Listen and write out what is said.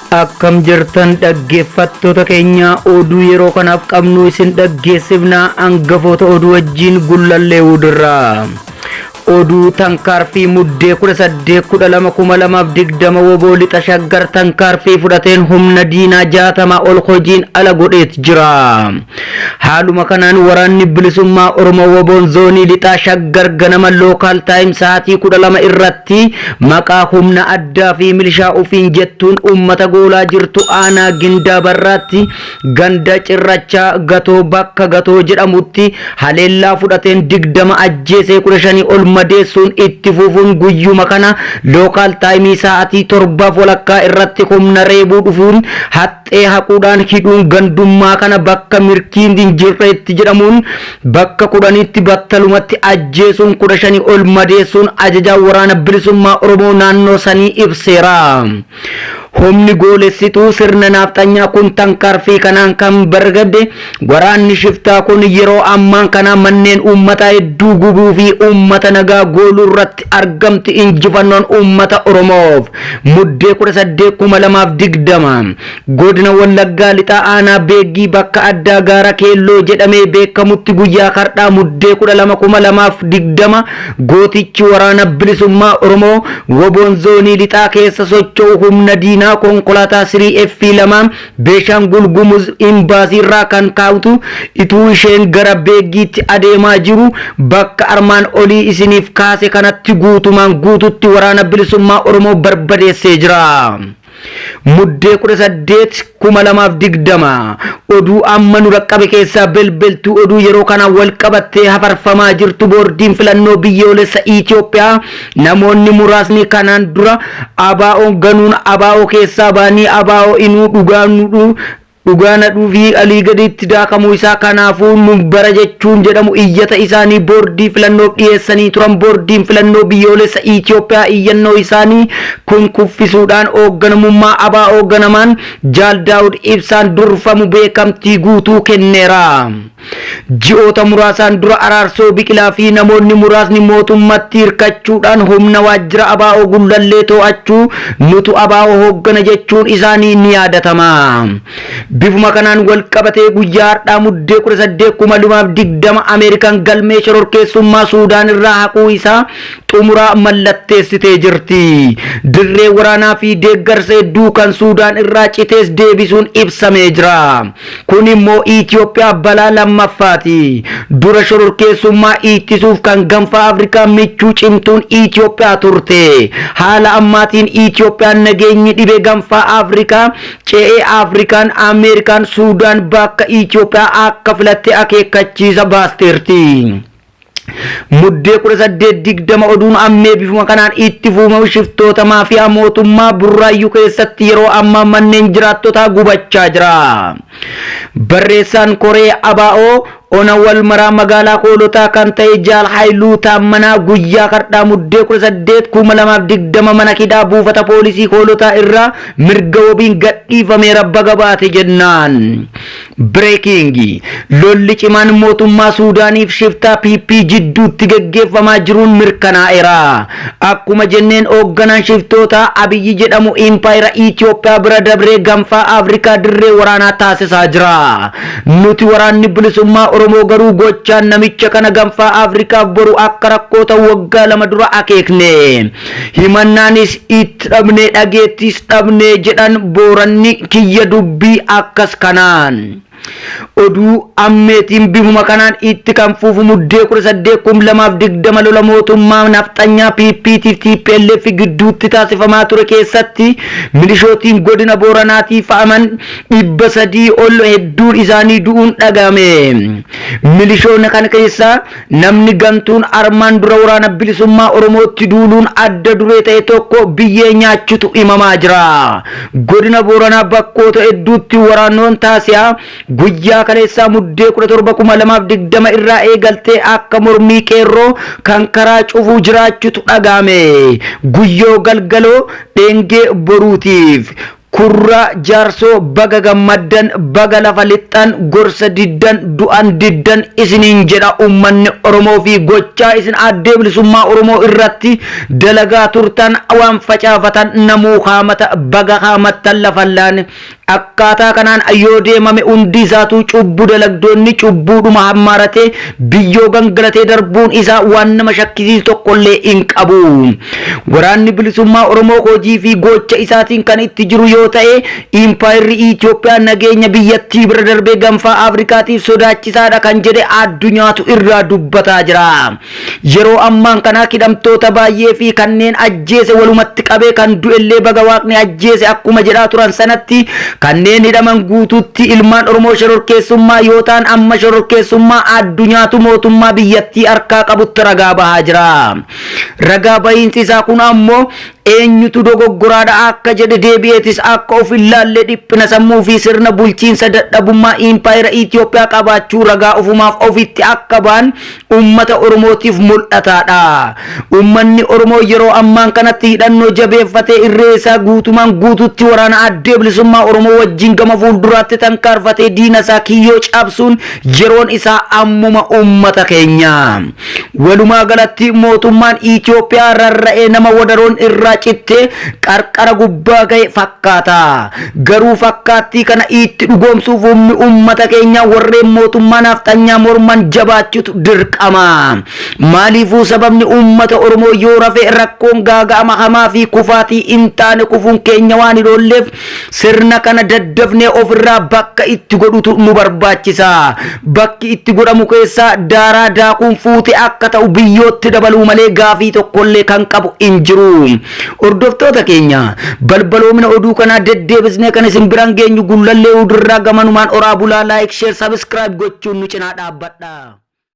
Akkam jirtan dhaggeeffattoota keenya oduu yeroo kanaaf qabnu isin dhaggeessifna hangafoota oduu wajjin gullallee wudirraa. Oduu tankaarfii muddee 18 12 2020 woboo lixa shaggar tankaarfii fudhateen humna diinaa 60 ol hojiin ala godheet jira. Haaluma kanaan waraanni bilisummaa Oromoo woboon zoonii lixaa shaggar ganama lookaal taayim sa'aatii 12 irratti maqaa humna addaa fi milishaa ofiin jettuun uummata goolaa jirtu aanaa Gindaa Barraatti ganda Cirrachaa Gatoo bakka Gatoo jedhamutti haleellaa fudhateen 20 ajjeesee 15 ol madeessuun itti fufuun guyyuma kana lookaal taayimii sa'aatii 7:30 irratti humna reebuu dhufuun haxxee haquudhaan hidhuun gandummaa kana bakka mirkiin hin jirreetti jedhamuun bakka 10tti battalumatti ajjeesuun 15 ol madeessuun ajajaa waraana bilisummaa Oromoo naannoo sanii ibseera. Humni goolessituu sirna naafxanyaa kun tankaarfii kanaan kan bargade waraanni shiftaa kun yeroo ammaan kana manneen uummataa hedduu gubuu fi uummata nagaa gooluu irratti argamti injifannoon uummata Oromoof. Muddee 18,2020 godina Wallaggaa lixaa aanaa Beeggii bakka addaa gaara Keelloo jedhamee beekamutti guyyaa kardhaa muddee 12,2020 gootichi waraana bilisummaa Oromoo woboon zoonii lixaa keessa socho'u humna diinaa konkolaataa 3F2 Beeshaangul Gumuz imbaasii irraa kan kaa'utu ituu isheen gara Beeggiitti adeemaa jiru bakka armaan olii isiniif kaase kanatti guutumaan guututti waraana bilisummaa Oromoo barbadeessee jira. Muddee 18,2020 oduu amma nu dhaqqabe keessaa belbeltuu oduu yeroo kana wal qabattee hafarfamaa jirtu boordiin filannoo biyyoolessa Itoophiyaa namoonni muraasni kanaan dura ABO ganuun ABO keessaa ba'anii ABO inuu dhugaa nu dhugaa nadhuu fi alii gaditti daakamuu isaa kanaafuu nu bara jechuun jedhamu iyyata isaanii boordii filannoof dhiyeessanii turan boordiin filannoo biyyoolessa Itoophiyaa iyyannoo isaanii kun kuffisuudhaan hoogganamummaa ABO ganamaan Jaal Daawud Ibsaan durfamu beekamtii guutuu kenneera. Ji'oota muraasaan dura Araarsoo Biqilaa fi namoonni muraasni mootummatti hirkachuudhaan humna waajjira ABO Gullallee to'achuu nutu ABO hooggana jechuun isaanii ni yaadatama. Bifuma kanaan wal qabatee guyyaa har'aa muddee 18,2020 Ameerikaan galmee shororkeessummaa Suudaan irraa haquu isaa xumuraa mallatteessitee jirti. Dirree waraanaa fi deeggarsa hedduu kan Suudaan irraa citees deebisuun ibsamee jira. Kun immoo Itoophiyaa balaa lammaffaati. Dura shororkeessummaa ittisuuf kan ganfa Afrikaa michuu cimtuun Itoophiyaa turte. Haala ammaatiin Itoophiyaan nageenyi dhibee ganfaa Afrikaa ce'ee Afrikaan Ameerikaan Suudaan bakka Itoophiyaa akka filatte akeekkachiisa baasteerti. Muddee 18-20 oduun ammee bifuma kanaan itti fuumamu shiftoota maafiyaa mootummaa Burraayyuu keessatti yeroo ammaa manneen jiraattotaa gubachaa jira. Barreessaan Koree ABO ona walmaraa magaalaa Hoolotaa kan ta'e Jaal Haayiluu Taammanaa guyyaa kardhaa muddee 18-2020 mana hidhaa buufata poolisii Hoolotaa irraa mirga wabiin gadhiifameera baga baate jennaan. Breaking. Lolli cimaan mootummaa Suudaaniif shiftaa PP jidduutti geggeeffamaa jiruun mirkanaa'eera. Akkuma jenneen hoogganaan shiftootaa Abiyyi jedhamu impaayera Itoophiyaa bira dabree ganfaa Afrikaa dirree waraanaa taasisaa jira. Nuti waraanni bilisummaa Oromoo garuu gochaan namicha kana ganfaa Afrikaaf boru akka rakkoo ta'u waggaa 2 dura akeekne. Himannaanis itti dhabnee dhageettiis dhabnee jedhan Booranni kiyya dubbii akkas kanaan. Oduu ammeetiin bifuma kanaan itti kan fuufu muddee 18,2020 lola mootummaa nafxanyaa PP fi TPLF gidduutti taasifamaa ture keessatti milishootiin godina Booranaatii fa'aman 300 ol hedduun isaanii du'uun dhaga'ame. Milishoonni kana keessaa Namni gantuun armaan dura waraana bilisummaa Oromootti duuluun adda duree ta'e tokko biyyee nyaachutu himamaa jira. Godina Booranaa bakkoota hedduutti waraannoon taasisaa guyyaa kaleessaa muddee 17,2020 irraa eegaltee akka mormii qeerroo kan karaa cufuu jiraachutu dhaga'ame. Guyyoo Galgaloo Dheengee Boruutiif. Kurraa Jaarsoo baga gammaddan, baga lafa lixxan, gorsa diddan, du'an diddan isiniin jedha uummanni Oromoo fi gochaa isin addee bilisummaa Oromoo irratti dalagaa turtan waan facaafatan namuu haamata, baga haamattan lafallaan. Akkaataa kanaan yoo deemame hundi isaatuu cubbu dalagdoonni cubbuudhuma hammaaratee biyyoo gangalatee darbuun isaa waan nama shakkisiisu tokkollee hin qabu. Waraanni bilisummaa Oromoo hojii fi gocha isaatiin kan itti jiru yoo ta'e, impaayirri Itoophiyaa nageenya biyyattii bira darbee ganfaa Afrikaatiif sodaachisaadha kan jedhe addunyaatu irraa dubbataa jira. Yeroo ammaan kana hidhamtoota baay'ee fi kanneen ajjeese walumatti qabee kan du'ellee baga waaqni ajjeese akkuma jedhaa turan sanatti kanneen hidhaman guutuutti ilmaan Oromoo shororkeessummaa yoo ta'an amma shororkeessummaa addunyaatu mootummaa biyyattii harkaa qabutti ragaa bahaa jira. Ragaa bahiinsi isaa kun ammoo eenyutu dogoggoraadha akka jedhe deebi'eetis akka of hin laalle dhiphina sammuu fi sirna bulchiinsa dadhabummaa impaayera Itoophiyaa qabaachuu ragaa ofumaaf ofitti akka ba'an uummata Oromootiif mul'ataadha. Uummanni Oromoo yeroo ammaan kanatti hidhannoo jabeeffatee irree isaa guutumaan guututti waraana addee bilisummaa Oromoo wajjin gama fuulduraatti tankaarfatee diina isaa kiyyoo cabsuun yeroon isaa ammuma uummata keenya. Walumaa galatti mootummaan Itoophiyaa rarra'ee nama wadaroon irraa cittee qarqara gubbaa ga'e fakkaata. Garuu fakkaattii kana itti dhugoomsuuf humni uummata keenyaa warreen mootummaa nafxanyaa morman jabaachuutu dirqama. Maaliifuu sababni uummata Oromoo yoo rafe rakkoon gaaga'ama hamaa fi kufaatii hin taane kufuun keenya waan hin oolleef sirna kana daddafnee ofirraa bakka itti godhutu nu barbaachisa. Bakki itti godhamu keessaa daaraa daakuun fuute akka ta'u biyyootti dabaluu malee gaafii tokkollee kan qabu hin jiru. Hordoftoota keenya balbaloomina oduu kanaa deddeebisnee kan isin biraan geenyu Gullallee Udirraa gamanumaan oraa bulaa, like, share, subscribe gochuun nu cinaa dhaabbadha.